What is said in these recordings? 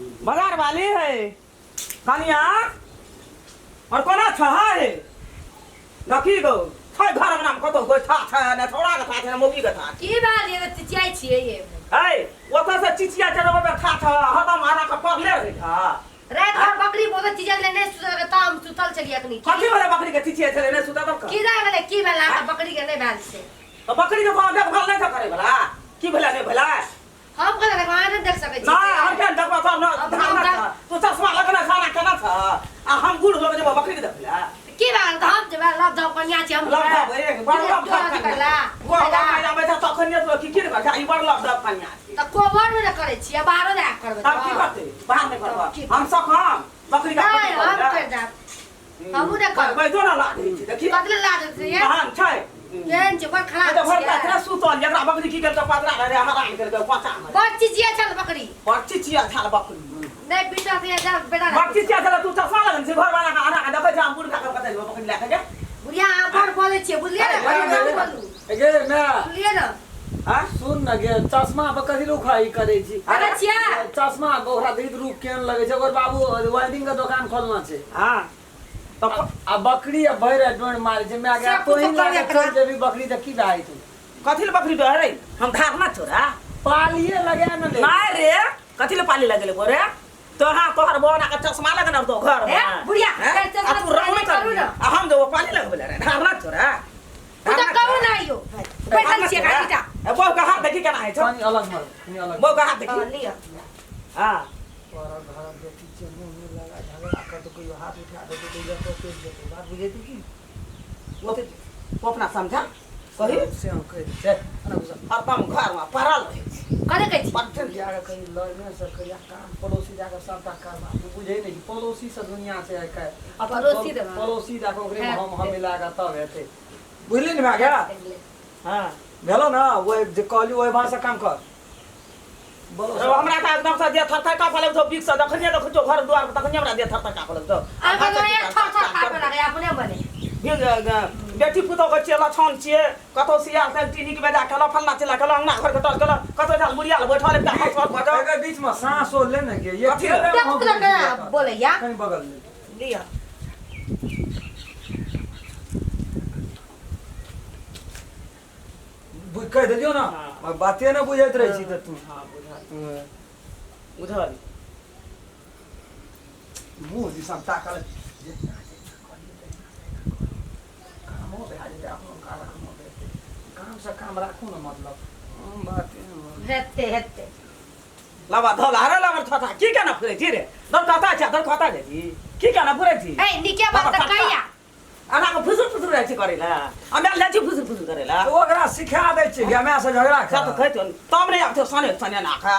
बाजार वाली है कनिया और कोना छ है देखी गो छै घर अंगना में कतौ कोई था छै ने छोड़ा के था छै ने मौगी के था की भेल ये चिचियाइ छियै ये है ओतऽ से चिचिया चढ़बै पे था छ हरदम आना के पड़ले रहै था राति भर बकरी बहुत चिचिया छलै नहि सुतल तऽ हम सुतल छलियै अखनी कथी भेलै बकरी के चिचिया छलै नहि सुतल तब की जाय गेलै की भेल अहाँके बकरी के नहि भेल छै तऽ बकरी के कोनो देखभाल नहि छ करै वला की भेलै नहि भेलै हम केना देखबै अहाँ नहि देख सकै छी नहि हम केना देखबै सब न धान न तू चश्मा लगने खाना केना छ आ हम बूढ़ भऽ जेबै बकरी के देखबै ला की भेल तऽ हम जेबै लव धव कनिया छी हम लव धव एक बड़ लव धव कनिया गोबर में आबै छ तखन तो की की कर ई बड़ लव धव कनिया छी तऽ कोबर में ने करै छियै बाहरो जाय करबै तब की करतै बाहर नहि करबै हम सब हम बकरी का नहि हम कर जाब हमहूँ नहि करब बैठो ना लाद छै देखी कतले लाद छै तहन छै केहन छै बड़ खराब तऽ भर पाथरा सुतल जकरा बकरी की केलकै पाथरा रे हरान केलकै पचा में बड़ चिचिया छल बकरी बड़ चिचिया छल बकरी नहि बेटा से जा बेटा बड़ चिचिया छल तू चश्मा लगन छै घर वाला के आना के देखै छै हम बुढ़ खा के कतै बकरी लए के जा बुढ़िया अहाँ बड़ बोलै छियै बुझलियै ने बड़ बोलू गे मैं बुझलियै ने हां सुन न गे चश्मा पर कथी लू खाई करै छी अरे छिया चश्मा ओकरा देखित रूप केहन लगै छै ओकर बाबू वेल्डिंग के दोकान खोलना छै हां तऽ आ बकरी आ भरि राति डोर मारै छै माय गे से तोही कुछो लागे करिया चलि जेबी बकरी तऽ की भए जेतौ कथी ले बकरी डरे हम धारना छोरा पालिए लगा न ले नहीं रे कथी ले पाली लगेले बोरे तो हाँ तोहर बहन के चश्मा लगन तो घर में ए, बुढ़िया, हैं? फेर चश्मा आ तू रंग करू कर ना। आ हम जो पाली लगबे रे धारना छोरा तू तऽ कहू ना यौ बैठल छियै गाड़ी टा ए बौ के हाथ देखी केना है छौ कनी अलग मर कनी अलग बौ के हाथ देखी हँ, लिअ हां तोरा घर बेटी छै मुँह मुँह लगा झगड़ा कर तो कोई हाथ उठा देतो तो इधर तो पेट जेतो बात बुझे तू की वो तो अपना समझा कही से हम कहि दै छै एना गुस्सा हरदम घर में पड़ल रहै छै कथी कहै छी पट्टन जाके कहीं लड़ने से कहिया काम पड़ोसी जाके सबटा करबा तू बुझै नहि छी पड़ोसी से दुनिया छै आइ काल्हि आ तू पड़ोसी देबा। पड़ोसी जाके ओकरे है। हम हम मिला कऽ तब हेतै बुझली ने भए गेल हाँ भेलो ने ओहि जे कहली ओहि भाषा काम कर बोलो रौ, हमरा तऽ एकदम से देह थरथर काँपऽ लगतौ बीक से जखनिये देखै छौ घर दुआर पर तखनिये हमरा देह थरथर काँपऽ लगतौ अहाँ के थर थर कापे लागै अपने बने बेटी पुतोह के छियै लछन छियै कतौ सियाल से टीनी के बेजा केलक फल्ला चिल्ला केलक अंगना घर के टल केलक कतौ जाल बुढ़िया लग बैठल एकटा हंस हंस भऽ जाउ एकर बीच में साँस ओ ले ने गे ये कथी के ले? हम देखू तऽ बोलैया कनी बगल में लिअ कहि देलियौ ने हाँ। बाते ने बुझैत रहै छी तऽ तू हाँ बुझल बुझल मुँह दिसन ताकल जितना जितना कहलियै तहिना तहिना करू। कामो भए जेतै अपनो कामो भेटतै कामसँ काम राखू ने मतलब बाते ने। हेतै हेतै लबा धल अरे लबा थथा की केना फुरै छी रे दर कता छै दर कता जाइ छी की केना फुरै छी ए नीके बात तऽ कहिया अना के फुसुर फुसुर रहै छी करै ला हमरा लै छी फुसुर फुसुर करै ला तऽ ओकरा सिखा दै छियै गे माय से झगड़ा से तऽ कर कहै छौ तब नहि आबै छौ सने सने ना खा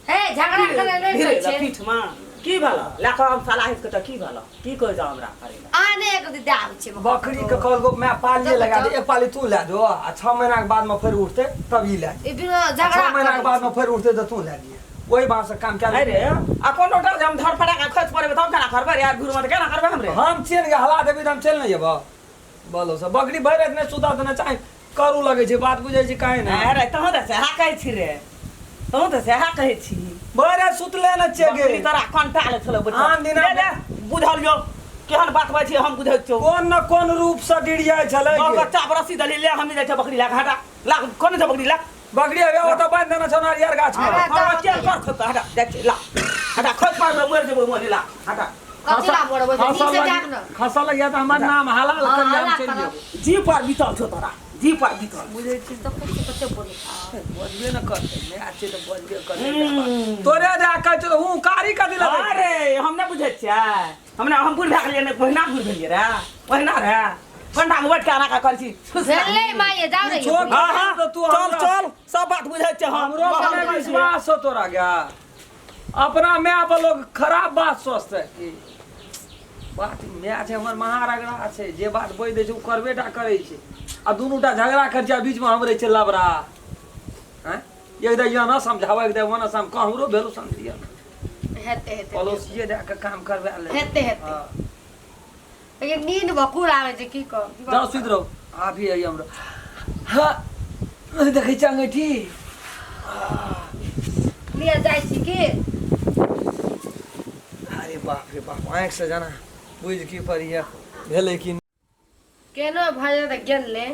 हे झगड़ा करे नहि भिरे होइ ला छै पीठ में की भेल ला कऽ हम सलाह के तऽ की भेल की कहै छौ हमरा करै ला आ नहि एक दिन दए आबै छै बकरी के कहलको माय पालिए लगा दे एक पाली तू लए जो आ 6 महीना के बाद में फेर उठते तब ई लए ई बिना जो झगड़ा 6 महीना के करै बाद में फेर उठते तऽ तू लए लिए ओहि बात से काम कए अरे आ कोनो डर जे हम धर पड़ा के खस पड़ेबै तब केना करबै रे यार घुर में तऽ केना करबै हमरे हम छियै ने हला देबी तऽ हम चलि नहि जेबऽ बोलो सब बकरी भरि राति नहि सुता देना चाही करू लगै छै बात बुझै छी काहे नहि अरे तहूँ तऽ सएह कहै छी रे तहूँ तऽ सएह कहै छी भरि राति सुतले ने छियै गे बकरी तोरा कंटाल छलौ बैठल आन दिना- ले ले बुझल यौ केहन बात बाजै छी हम बुझै छियौ कोन न कोन रूप से डिरियाइ छलै गे। बच्चा पर रस्सी दली ले हम जाइ छै बकरी लए कऽ हटा ला कोन छै बकरी ला बकरी हवे ओतऽ बान्हि देने छौ नारियर गाछ में अरे हँ, चल कर खोद हटा जाइ छी ला हटा खोज पर मरि जेबौ मरि ला हटा कथी ला मरबै खसल नीक से लगी- जाग न खसल लगिया तऽ हमर नाम हलाल हाँ, करिया हम हलाल चलि करब। जेबौ जी पर बीतल छौ तोरा जी पर बीतल बुझै छी तऽ कते कते बोलै बजबे न करतै नया छै तऽ बजबे करतै तोरे जा कहै छौ हूँ कारी कथी लगै छै? अरे हम नहि बुझै छियै हम नहि हम बूढ़ भए गेलियै नहि ओहिना बूढ़ भेलियै रे ओहिना रे ठंडा में बैठ के आना का करै छी भेलै माये जाउ रे छोड़। हाँ हाँ तऽ तू चल हमरा- चल सब बात बुझै छियै हम हमरो पर नहि विश्वास छौ तोरा गे अपना माय पर लोग खराब बात सोचतै कि बात माय छै हमर महारगड़ा छै जे बात बजि दै छै ओ करबे टा करै छै आ दुनू टा झगड़ा करै छै आ बीचमे हम रहै छै लबरा आँय एक दै यहाँ समझाबै एक दै ओना सम हमरो भेलो समझिए हेतै हेतै पड़ोसिए दए कऽ काम करबा ले हेतै हेतै हँ। लेकिन नींद भकुर आबै छै की कहब जाओ सुति रहू आभी आई हमरो हाँ देखै छै अंगूठी लिअ जाइ छी की बाप रे बाप, आँखिसँ जेना बुझि की पड़ैए भेलै कि केनो भऽ जेतै तऽ गेलै,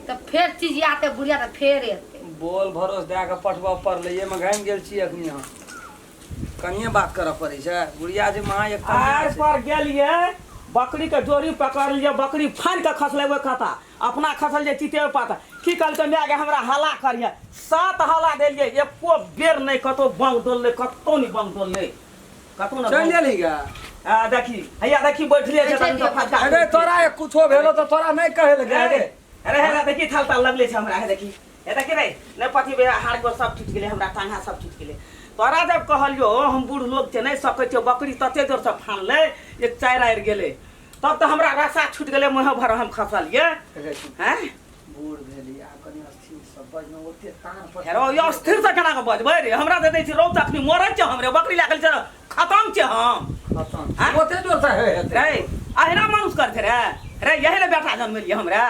तऽ फेर चीज आते बुढ़िया तऽ फेर एतै। बोल भरोस दए कऽ पठबऽ पड़लै, एहिमे घामि गेल छी अखनी। हम कनिये बात करऽ पड़ै छै बुढ़िया जे महा एक आर पर गेलियै, बकरी के जोड़ी पकड़लियै, बकरी फानि के खसलै ओहि कता, अपना खसल जे चिते पाता। की कहलकै माय गे, हमरा हल्ला करिहे। 7 हल्ला देलियै, एको बेर नहि कतौ बंग डोललै, कतौ नहि बंग डोललै, कतौ नहि। चलि गेली गा? आ देखी, हैया देखी, बैठले छै तखन तऽ फटका। अरे तोरा एक कुछो भेलो तऽ तोरा नहि कहै लगे। अरे अरे हे देखी, थाल ताल लगले छै हमरा। हे देखी, हे देखी रे, नहि पति बे, हाड़ गोड़ सब टूटि गेलै हमरा, टांगा सब टूटि गेलै। तोरा जब कहलियो हम बूढ़ लोग छै, नहि सकै छियो, बकरी तते जोर से फानलै, एक चारि आरि गेलै, तब तऽ हमरा रस्सा छूटि गेलै, मुँह भर हम खसलियै। हैं बूढ़ भेली, आब कनि स्थिर से बजमे ओते तान पर। हेरो, यो स्थिर से केना के बजबै रे? हमरा तऽ दै छी रौद, अखनी मरै छै हमरे, बकरी लागल छै, खतम छै हम। खतम। हैं? ओते जोर से हे हेतै रे, अहिना मानुस करथे रे? रे, यही ले बेटा जन्मेलियै हमरा,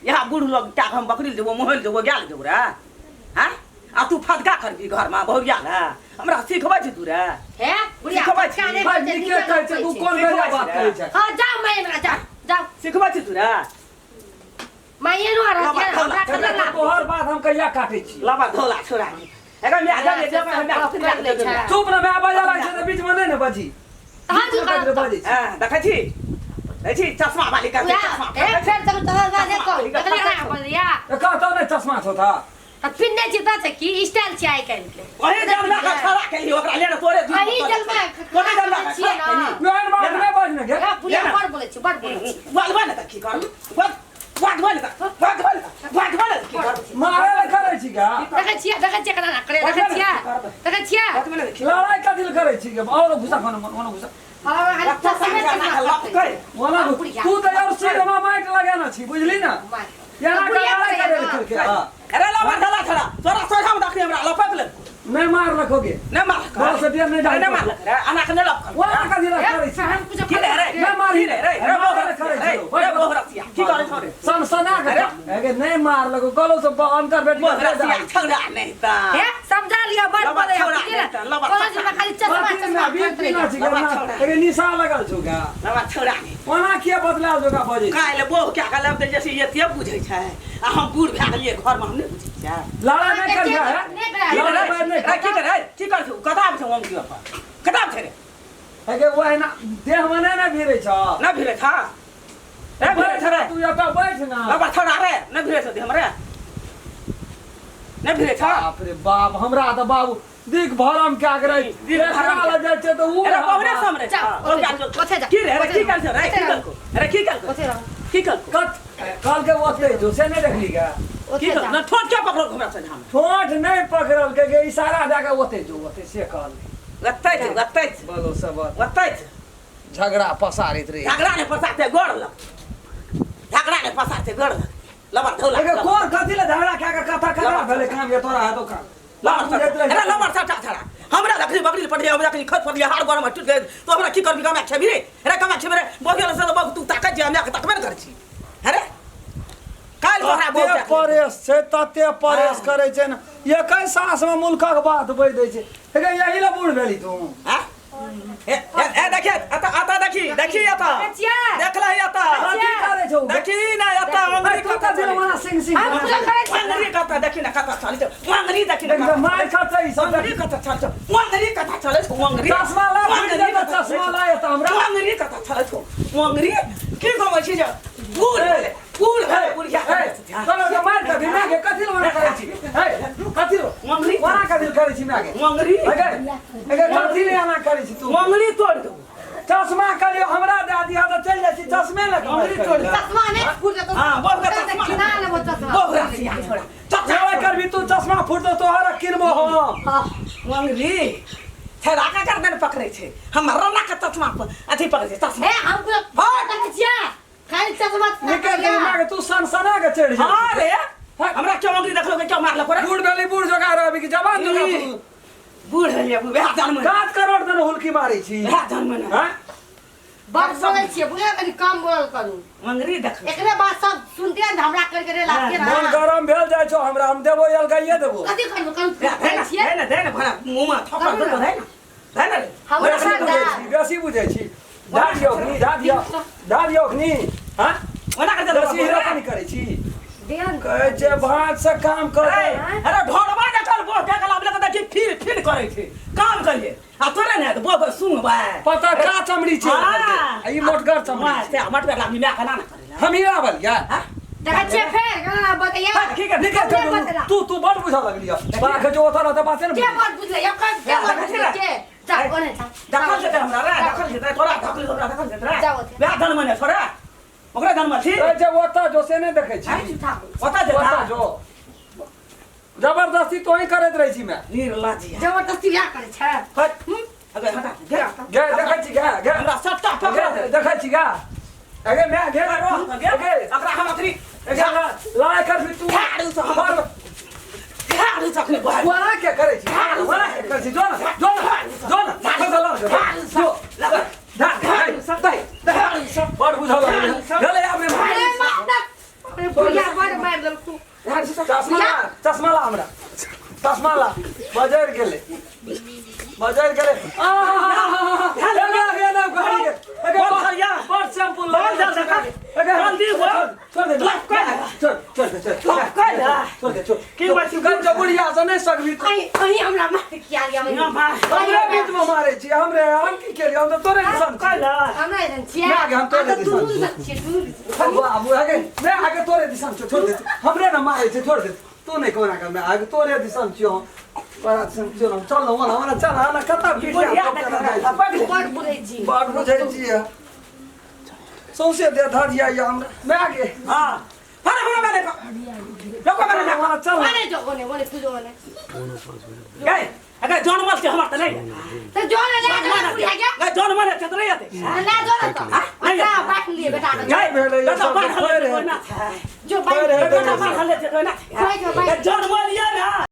यहाँ बूढ़ लोग टाक हम बकरी जेबो, मोहल जेबो, गायल जेबो रे। हैं, आ तू फदका करबी घरमा बहुरिया ले, हमरा सिखबै छी तू रे? हे बुढ़िया, सिखबै छी। फटका नहि भाई कहै छै, नीके नीके कहै छै तू छै। कोन बेजा बात करै छै? हँ, जाउ माय, जाउ जाउ। सिखबै छी तू रे? माये नु रहत हमरा कतऽ ला। तोहर बात हम कहिया काटै छी? लबा धोला छोड़ा एकर म्या जा जे म्या कर लै छै। चुप न, माय बाजऽ लागै छै तऽ बीच मे नहि ने बजी। तहन बीच मे करब। बजै छै। हां, देखै छी, देखै छी चश्मा वाली का उएह, चश्मा। ए फेर जब तोहर बात कहू देखली ना बलिया। तऽ कहतौ नहि चश्मा छौ तऽ तऽ पिन्ने छी तऽ छै की स्टाइल छै आइ काल्हि के? वही जन्मा के खड़ा केली ओकरा ले तोरे दूध। अही जन्मा के तोरे जन्मा के छियै खड़ा ना। केली। एहन बात नहि बाज ने गे। ए बुढ़िया, बड़ बोलै छी, बड़ बोलै छी। बाजबा ने तऽ की करब? बाजबा ने तऽ, बाजबा ने तऽ, बाजबा ने तऽ की करब? मारे लए करै छी गा? देखै छियै, देखै छियै केना करे, देखै छियै, देखै छियै। बाजबा ने तऽ की? लड़ाइ कथी लए करै छी गे? आओर घुसा कोना ओना घुसा। हँ, खाली चश्मे चश्मा लपकै। ओना घुस। बुढ़िया। तू तऽ यार सिरमा माटि लगेने छी, बुझली ने? एना के बुढ़िया लड़ाइ करैया करै ना। लए केलकै, हँ। अरे लबा धला छड़ा, तोरा सोझा में देखली, हमरा लपक ले। नहि मारलको गे? नहि मारलक। बस देर नहि अरे डाल। नहि मारलक रे, अना के नहि लपकल। ओना कथी लए करै छी? हम कुछ की रे रे? नहि मारही। की रे रे रे? मारे लए करै रे छी। रे बोहरसिया, की करै छौ रे? सनसना के अरे। अगे नहि मारलको कहलो से अनकर बेटी के बोहरसिया छौड़ा नहि तऽ हे समझा लिअ, बड़ लबा बोलै छौड़ा बुझलियै नहि तऽ, लबा कोनो चीज में खाली चश्मा बाकी चश्मा अभी करैत पीना रहैया। छी लबा ना छौड़ा। अगे निशा लगल छौ गा। लबा छौड़ा नहि। ओना किया बदलाव जोगा बजै छी? काल्हि बोह क्या कहलब तऽ जैसे एते बुझै छै, आ हम बूढ़ भए गेलियै, घरमे हम नहि बुझै छियै। लड़ाइ नहि करिहे हे। नहि करै। की लड़ाइ करे नहि रे? की करे? की करै छौ? कताब छै ओम पर, कताब छै रे। अगे ओहिना देह मे नहि ने भिरै छ। नहि भिड़ै छ रे, भिड़ै छ रे? तू एतऽ बैठ ना। लबा छौड़ा रे, नहि भिड़ै छ देह रे, नहि भिड़ै छ? बाप रे बाप, हमरा तऽ बाबू दिक भरम क्या करे दिक भरम। लए जाइ छै तऽ उ अरे बहुरे समरे जा, ओते जा, ओते जा। की रे रे, की करै छौ रे? ओते की रह। कलको रे, की कलको? ओते रह। की कलको? कत कहलकै ओते जो से नहि देखली गा? की ओते कल जा। ना ठोट क्या पकड़ो हमरा से झाम। ठोंठ नहि पकड़ल के, इशारा दए के ओते जो, ओते से कहल। ओतै छै, ओतै छै। बोलो सब ओतै छै। झगड़ा पसारैत रहे। झगड़ा नहि पसारते गोड़ लग, झगड़ा नहि पसारते गोड़ लग, लबर धौला। अगे कोन कथी ले झगड़ा कए के कथा ककरा भेलै काम ये तोरा हेतौ काम लबर बुझैत रहै। अरे लबर सटा छड़ा, हमरा जखनी बकरी पड़लियै, हमरा जखनी खस पड़लियै, हाड़ गोड़ में टूट गेल, तो हमरा की करबी? कमा खेबी रे? अरे कमा खेबी रे? बगियल से बग तू ताकत जे हमरा के तकबे ने करै छी। अरे काल्हि तोहरा तते बहुत परेश छै, तते परेश करै छै ने, एकै साँस मे मुल्कक बात बजि दै छै। हे यही ले बूढ़ भेली तू? हाँ? ए ए ए, देखिए अत अत, देखी देखी अत। देखै छियै? देख लही अत। कथी करै छौ? देखी ना अत, अंगुरी तू कत कथी ले चलै मना सिंह सिंह हम कुछो करै छियै? अंगुरी कत, देखी ना कत चलै छै अंगुरी, देखी ना देख कत मार खतै ई सब। अंगुरी कत चलै छै अंगुरी, कत चलै छै अंगुरी। चश्मा ला, अंगुरी दे कत चश्मा ला एतऽ हमरा। अंगुरी कत चलै छै अंगुरी। की कहै छी जे बूढ़ भेलै, बूढ़ भेलै बुढ़िया। हे, तोरा के मार कथी माय के कथी ले मना करै छी? हे कथी ले अंगुरी। मना कथी ले करै छी माय के? अंगुरी। अगे अगे कथी ले एना करै छी तू? अंगुरी तोड़ दू। चश्मा करियो हमरा दए दिहऽ तऽ चलि जाइ छी, चश्मे लए कऽ अंगुरी तोड़। चश्मा नहि फूट जेतौ। हाँ, बहुत चश्मा। किना लेबो चश्मा। बहुत रसिया छोड़ा चश्मा। लड़ाइ करबी तू, चश्मा फूटतौ तोहर किनबो हम। हाँ। अंगुरी छेड़ा के गर्दन पकड़ै छै, हमर रना के चश्मा पर अथी पकड़ै छै चश्मा। हे हम कुछो देखै छियै? खाली चश्मा निकल के माय के तू सनसना के चढ़ि जा। हाँ रे, हमरा क्यों अंगुरी देखलो के क्यों मारलको रे? बूढ़ भेली, बूढ़ जोगा रहबी कि जवान जोगा तू? बूढ़ भेलियै, वएह जन्म। 7 करोड़ देने हुलकी मारै छी। वएह जन्म ने। हैं? बड़ बोलै छियै बुझलियै, कनि कम बोलल करू। अंगुरी देखलो। एकरे बात सब सुनते ने हमरा करके रे लागते मन ना। गरम भेल जाइ छौ हमरा, हम देबो अलगाइए देबो। कथी करबो करू? दे करै ने छियै दे ने, दे ने भरा मुँहमे थप्पड़ करू दे ने। दे ने, दे ने रे। हमरा बेसी साथ बुझै छी, बेसी। दसी बुझै छी धा दियौ अखनी धा दियौ धा दियौ अखनी हाँ ओना कर दसी हीरोपनी करै छी देन कहै छै भात से काम कर ए, अरे ढोरबा जखन बोह के गला लेके देखी फिर फिर करै छै काम करिए आ तोरे ने तऽ बोह सुनबै पता का चमड़ी छै ओकर के? आ ई मोटगर चमड़ी छै से मोटगर आदमी माय केना ने करै हम हीरा बलिया देखै छियै फेर केना बतैया हाँ, ठीक है, निकल हमरे चल बतला। तू तू बड़ बुझा लगलिया बाख जो ओतऽ रहतै बाते ने के बात बुझलै अब के बात बुझलै के जा ओने जा दखल जेतै हमरा रे दखल जेतै तोरा दखल हमरा दखल जेतै रे जाओ ओतऽ। वएह धन मने छोड़ा ओकरा धन छी कहै छै ओतऽ जो से नहि देखै छी झूठा ओतऽ जेता ओतऽ जो जबरदस्ती तोही करैत रहै छी मैं निर्लज जबरदस्ती इएह करै छै हट अगे हटा गे गे देखै छी गे गे हमरा सट्टा पकड़ गे देखै छी गे अगे मैं गे रो गे अगे अकरा हम अखनी अगे लाय कर भी तू झाड़ू से हम झाड़ू से अखनी बहार वाला के करै छी वाला के करै छी जो ना जो ना जो ना जो ना जो धा धा धा बड़ बुझल गेलै आब रे अरे मार अरे बुढ़िया बड़ मारि देलकू चश्मा ला चश्मा ला हमरा चश्मा ला बजर गेलै बजर गेलै बड़ शैम्पू छोड़ दे छोड़ की बात छै? गंज बुढ़िया से नहि सकबी अहीं अहीं हमरा मार किया लिया हमरे बीच में मारे छी हमरे हम की केलियै हम तऽ तोरे दिसन छी हमरा एहन छियै ना गे, हम तोरे आ तऽ दिसन दुनू छियै। दिसन छियै दुनू दिसन बाबू आगे मैं आगे तोरे दिसन छियौ छोड़ दे हमरे न मारे छै छोड़ दे तू नहि कोना कर मैं आगे तोरे दिसन छियौ तोरा दिसन छियौ न चल ओना ओना चल ओना कतऽ पीट बड़ बुझै छी बड़ बुझै छियै सौंसे दे धरिया या हमरा मैं आगे हाँ फरे फरे मैंने लोको मैंने ओना चल ओने जो ओने ओने तू जो ओने गए अगर जौन मल के हमर त नहीं तऽ जो ने ले जो बुढ़िया के गए जौन मल के त नहीं आते ले जो ने तऽ अच्छा बाँटि लिए बेटा के गए भेलै बेटा सब बाढ़ खोइ हले रहे। कोई ना जो बाँटि खोइ रहे बेटा बाढ़ हले कोई ना खोइ जो बाँटि जौन मल या ना।